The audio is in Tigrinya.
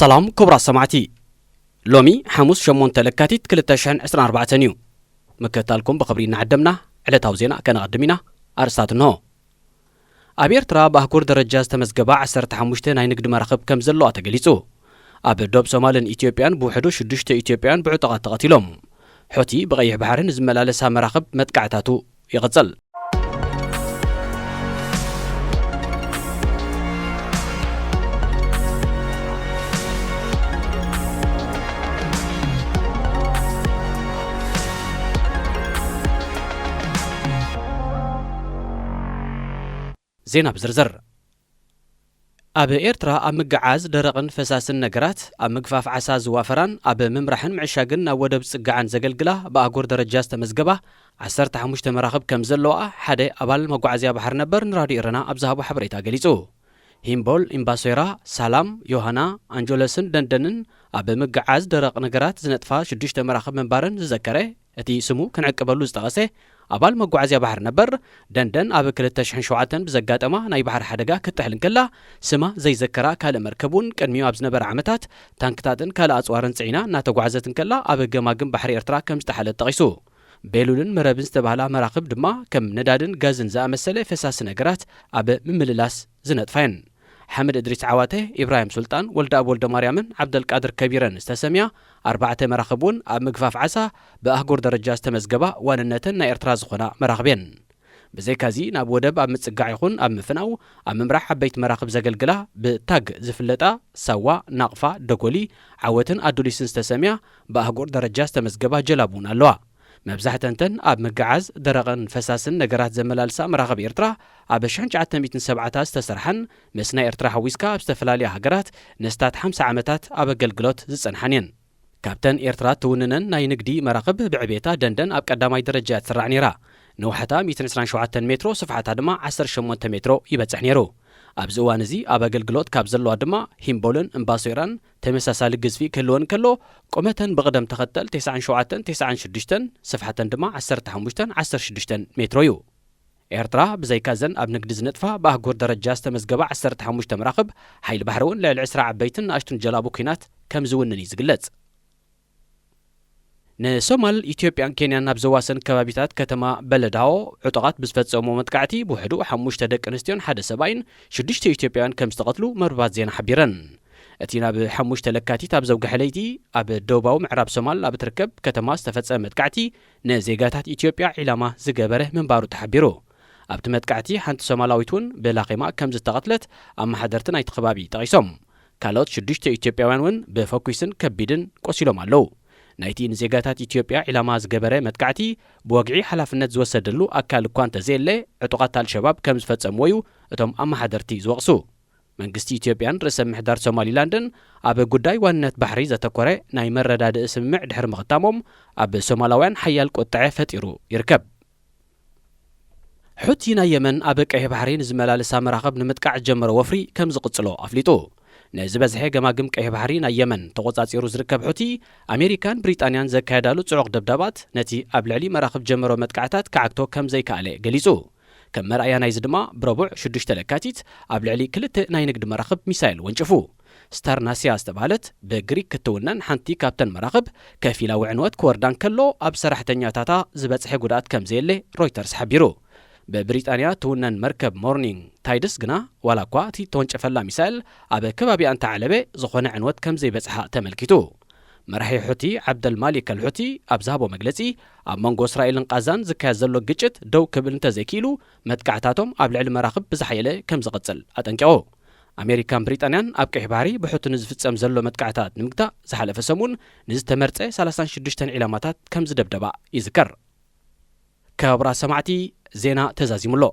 ሰላም ክቡራት ሰማዕቲ፣ ሎሚ ሓሙስ ሸሞንተ ለካቲት ክልተ ሽሕን ዕስራን ኣርባዕተን እዩ። ምክትታልኩም ብኽብሪ እናዓደምና፣ ዕለታዊ ዜና ከነቐድም ኢና። ኣርእስታት እንሆ። ኣብ ኤርትራ ብኣህጉር ደረጃ ዝተመዝገባ ዓሰርተ ሓሙሽተ ናይ ንግዲ መራኽብ ከም ዘለዋ ተገሊጹ። ኣብ ዶብ ሶማልን ኢትዮጵያን ብውሕዱ ሽዱሽተ ኢትዮጵያውያን ብዕጡቓት ተቐቲሎም። ሑቲ ብቐይሕ ባሕሪ ንዝመላለሳ መራኽብ መጥቃዕታቱ ይቕጽል። ዜና ብዝርዝር። ኣብ ኤርትራ ኣብ ምግዓዝ ደረቕን ፈሳስን ነገራት፣ ኣብ ምግፋፍ ዓሳ ዝዋፈራን ኣብ ምምራሕን ምዕሻግን ናብ ወደብ ዝጽግዓን ዘገልግላ ብኣህጉር ደረጃ ዝተመዝገባ ዓሰርተ ሓሙሽተ መራኽብ ከም ዘለዋ ሓደ ኣባል መጓዓዝያ ባሕሪ ነበር ንራድዮ ኤረና ኣብ ዝሃቦ ሓበሬታ ገሊጹ። ሂምቦል፣ ኢምባሶይራ፣ ሳላም፣ ዮሃና፣ ኣንጆለስን ደንደንን ኣብ ምግዓዝ ደረቕ ነገራት ዝነጥፋ ሽዱሽተ መራኽብ ምንባረን ዝዘከረ እቲ ስሙ ክንዕቅበሉ ዝጠቐሰ ኣባል መጓዓዝያ ባሕሪ ነበር፣ ደንደን ኣብ ክልተ ሽሕን ሸውዓተን ብዘጋጠማ ናይ ባሕሪ ሓደጋ ክትጥሕል እንከላ፣ ስማ ዘይዘከራ ካልእ መርከብ እውን ቅድሚኡ ኣብ ዝነበረ ዓመታት ታንክታትን ካልእ ኣጽዋርን ጽዒና እናተጓዕዘት እንከላ ኣብ ገማግም ባሕሪ ኤርትራ ከም ዝጠሓለት ጠቒሱ። ቤሉልን መረብን ዝተባህላ መራኽብ ድማ ከም ነዳድን ጋዝን ዝኣመሰለ ፈሳሲ ነገራት ኣብ ምምልላስ ዝነጥፋ እየን። ሓምድ እድሪስ ዓዋተ፣ ኢብራሂም ሱልጣን፣ ወልደኣብ ወልደማርያምን ዓብደልቃድር ከቢረን ዝተሰምያ ኣርባዕተ መራኽብ እውን ኣብ ምግፋፍ ዓሳ ብኣህጉር ደረጃ ዝተመዝገባ ዋንነተን ናይ ኤርትራ ዝኾና መራኽብ እየን። ብዘይካዚ ናብ ወደብ ኣብ ምጽጋዕ ይኹን ኣብ ምፍናው ኣብ ምምራሕ ዓበይቲ መራኽብ ዘገልግላ ብታግ ዝፍለጣ ሳዋ፣ ናቕፋ፣ ደጎሊ፣ ዓወትን ኣዱሊስን ዝተሰምያ ብኣህጉር ደረጃ ዝተመዝገባ ጀላቡ እውን ኣለዋ። መብዛሕተንተን ኣብ ምግዓዝ ደረቕን ፈሳስን ነገራት ዘመላልሳ መራኽብ ኤርትራ ኣብ ሽሕን ትሽዓተ ሚእትን ሰብዓታት ዝተሰርሓን ምስ ናይ ኤርትራ ሓዊስካ ኣብ ዝተፈላለያ ሃገራት ንስታት ሓምሳ ዓመታት ኣብ ኣገልግሎት ዝጸንሓን እየን። ካብተን ኤርትራ ትውንነን ናይ ንግዲ መራኽብ ብዕቤታ ደንደን ኣብ ቀዳማይ ደረጃ እያ ትስራዕ ነይራ። ንውሓታ ሚእትን ዕስራን ሸውዓተን ሜትሮ፣ ስፍሓታ ድማ ዓሰርተ ሸሞንተ ሜትሮ ይበጽሕ ነይሩ። ኣብዚ እዋን እዚ ኣብ ኣገልግሎት ካብ ዘለዋ ድማ ሂምቦልን እምባሶይራን ተመሳሳሊ ግዝፊ ክህልወን ከሎ፣ ቁመተን ብቕደም ተኸተል ተስዓን ሸውዓተን፣ ተስዓን ሽዱሽተን፣ ስፍሓተን ድማ ዓሰርተ ሓሙሽተን፣ ዓሰርተ ሽዱሽተን ሜትሮ እዩ። ኤርትራ ብዘይካ እዘን ኣብ ንግዲ ዝነጥፋ ብኣህጉር ደረጃ ዝተመዝገባ ዓሰርተ ሓሙሽተ መራኽብ፣ ሓይሊ ባሕሪ እውን ልዕሊ ዕስራ ዓበይትን ንኣሽቱን ጀላቡ ኲናት ከም ዝውንን እዩ ዝግለጽ። ንሶማል፣ ኢትዮጵያን ኬንያን ናብ ዘዋሰን ከባቢታት ከተማ በለዳዎ ዕጡቓት ብዝፈጸምዎ መጥቃዕቲ ብውሕዱ ሓሙሽተ ደቂ ኣንስትዮን ሓደ ሰብኣይን ሽዱሽተ ኢትዮጵያውያን ከም ዝተቐትሉ መርበባት ዜና ሓቢረን። እቲ ናብ ሓሙሽተ ለካቲት ኣብ ዘውግሐ ለይቲ ኣብ ደቡባዊ ምዕራብ ሶማል ኣብ እትርከብ ከተማ ዝተፈጸመ መጥቃዕቲ ንዜጋታት ኢትዮጵያ ዒላማ ዝገበረ ምንባሩ ተሓቢሩ። ኣብቲ መጥቃዕቲ ሓንቲ ሶማላዊት እውን ብላኼማ ከም ዝተቐትለት ኣመሓደርቲ ናይቲ ከባቢ ጠቒሶም። ካልኦት ሽዱሽተ ኢትዮጵያውያን እውን ብፈኲስን ከቢድን ቆሲሎም ኣለዉ። ናይቲ ንዜጋታት ኢትዮጵያ ዒላማ ዝገበረ መጥቃዕቲ ብወግዒ ሓላፍነት ዝወሰደሉ ኣካል እኳ እንተዘየለ፣ ዕጡቓት ኣልሸባብ ከም ዝፈጸምዎ እዩ እቶም ኣመሓደርቲ ዝወቕሱ። መንግስቲ ኢትዮጵያን ርእሰ ምሕዳር ሶማሊላንድን ኣብ ጉዳይ ዋንነት ባሕሪ ዘተኮረ ናይ መረዳድኢ ስምምዕ ድሕሪ ምኽታሞም፣ ኣብ ሶማላውያን ሓያል ቁጥዐ ፈጢሩ ይርከብ። ሑቲ ናይ የመን ኣብ ቀይሕ ባሕሪ ንዝመላለሳ መራኽብ ንምጥቃዕ ዝጀመሮ ወፍሪ ከም ዝቕጽሎ ኣፍሊጡ። ንዝበዝሐ ገማግም ቀይሕ ባሕሪ ናይ የመን ተቖጻጺሩ ዝርከብ ሑቲ፣ ኣሜሪካን ብሪጣንያን ዘካየዳሉ ጽዑቕ ደብዳባት ነቲ ኣብ ልዕሊ መራኽብ ጀመሮ መጥቃዕታት ክዓግቶ ከም ዘይከኣለ ገሊጹ። ከም መርኣያ ናይዚ ድማ፣ ብረቡዕ ሽዱሽተ ለካቲት ኣብ ልዕሊ ክልተ ናይ ንግዲ መራኽብ ሚሳይል ወንጭፉ። ስታር ናስያ ዝተባህለት ብግሪክ ክትውነን ሓንቲ ካብተን መራኽብ፣ ከፊላዊ ዕንወት ክወርዳ እንከሎ፣ ኣብ ሰራሕተኛታታ ዝበጽሐ ጉድኣት ከም ዘየለ ሮይተርስ ሓቢሩ። ብብሪጣንያ ትውነን መርከብ ሞርኒንግ ታይድስ ግና፣ ዋላ እኳ እቲ ተወንጨፈላ ሚሳይል ኣብ ከባቢኣ እንተዓለበ፣ ዝኾነ ዕንወት ከም ዘይበጽሓ ተመልኪቱ። መራሒ ሑቲ ዓብደል ማሊክ ኣል ሑቲ ኣብ ዝሃቦ መግለጺ፣ ኣብ መንጎ እስራኤልን ቃዛን ዝካየድ ዘሎ ግጭት ደው ክብል እንተዘይክኢሉ፣ መጥቃዕታቶም ኣብ ልዕሊ መራኽብ ብዝሓየለ ከም ዝቕጽል ኣጠንቂቑ። ኣሜሪካን ብሪጣንያን ኣብ ቀይሕ ባሕሪ ብሑቲ ንዝፍጸም ዘሎ መጥቃዕታት ንምግታእ ዝሓለፈ ሰሙን ንዝተመርጸ ሰላሳን ሽዱሽተን ዒላማታት ከም ዝደብደባ ይዝከር። ክቡራት ሰማዕቲ፣ ዜና ተዛዚሙ ኣሎ።